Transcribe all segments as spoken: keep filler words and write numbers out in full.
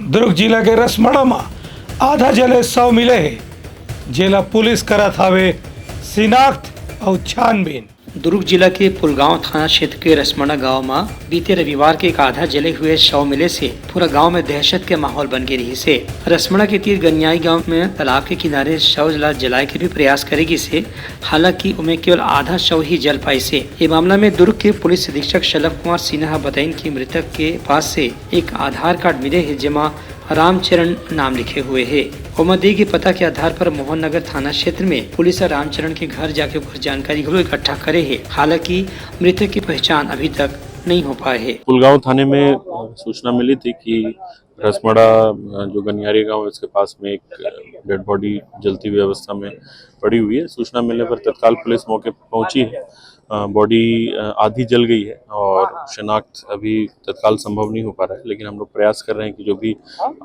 दुर्ग जिला के रसमड़ा म आधा जले शव मिले हे, जेला पुलिस करत हावे शिनाख्त अउ छानबीन। दुर्ग जिला के पुलगांव थाना क्षेत्र के रसमड़ा गांव म बीते रविवार के एक आधा जले हुए शव मिले से पूरा गांव में दहशत के माहौल बन गे रहिस हे। रसमड़ा के तीर गनियाई गांव में तालाब के किनारे शव ला जलाए के भी प्रयास करे गिस हे, हालांकि ओमे केवल आधा शव ही जल पाइस हे। ये मामला में दुर्ग के पुलिस अधीक्षक शलभ कुमार सिन्हा ह बताइन कि मृतक के पास से एक आधार कार्ड मिले हे, जेमा रामचरण नाम लिखे हुए हे। ओमा दे गे पता के आधार पर मोहन नगर थाना क्षेत्र में पुलिस ह रामचरण के घर जाके ओकर जानकारी घलो इकट्ठा करे हे। हालांकि मृतक की पहचान अभी तक नहीं हो पाए हे। पुलगांव थाने में, अ, सूचना मिली थी कि रसमड़ा, अ, जो गनियारी गांव है, उसके पास में एक, अ, डेड बॉडी जलती हुई अवस्था में पड़ी हुई है। सूचना मिलने पर तत्काल पुलिस मौके पर पहुंची है। अ, बॉडी, अ, आधी जल गई है और शिनाख्त अभी तत्काल संभव नहीं हो पा रहा है, लेकिन हम लोग प्रयास कर रहे हैं कि जो भी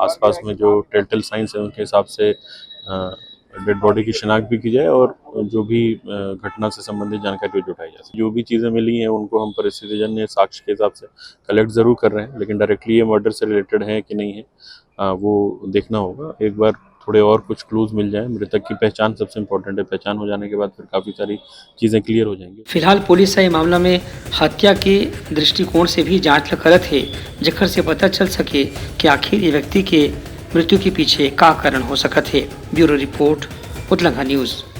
आसपास में जो टेलटेल साइंस है, उनके हिसाब से, अ, डेड बॉडी की शिनाख्त भी की जाए और जो भी, अ, घटना से संबंधित जानकारी जुटाई जा सके। जो भी चीज़ें मिली हैं, उनको हम परिस्थितिजन्य साक्ष्य के हिसाब से कलेक्ट ज़रूर कर रहे हैं, लेकिन डायरेक्टली ये मर्डर से रिलेटेड है कि नहीं है, अ, वो देखना होगा। एक बार थोड़े और कुछ क्लूज मिल जाए। मृतक की पहचान सबसे इंपॉर्टेंट है, पहचान हो जाने के बाद फिर काफ़ी सारी चीज़ें क्लियर हो जाएंगी। फिलहाल पुलिस ह ये मामला में हत्या के दृष्टिकोण से भी जांच ल करत हे, जेकर से पता चल सके कि आखिर ये व्यक्ति के मृत्यु के पीछे का कारण हो सकत हे। ब्यूरो रिपोर्ट, उतलंघा न्यूज़।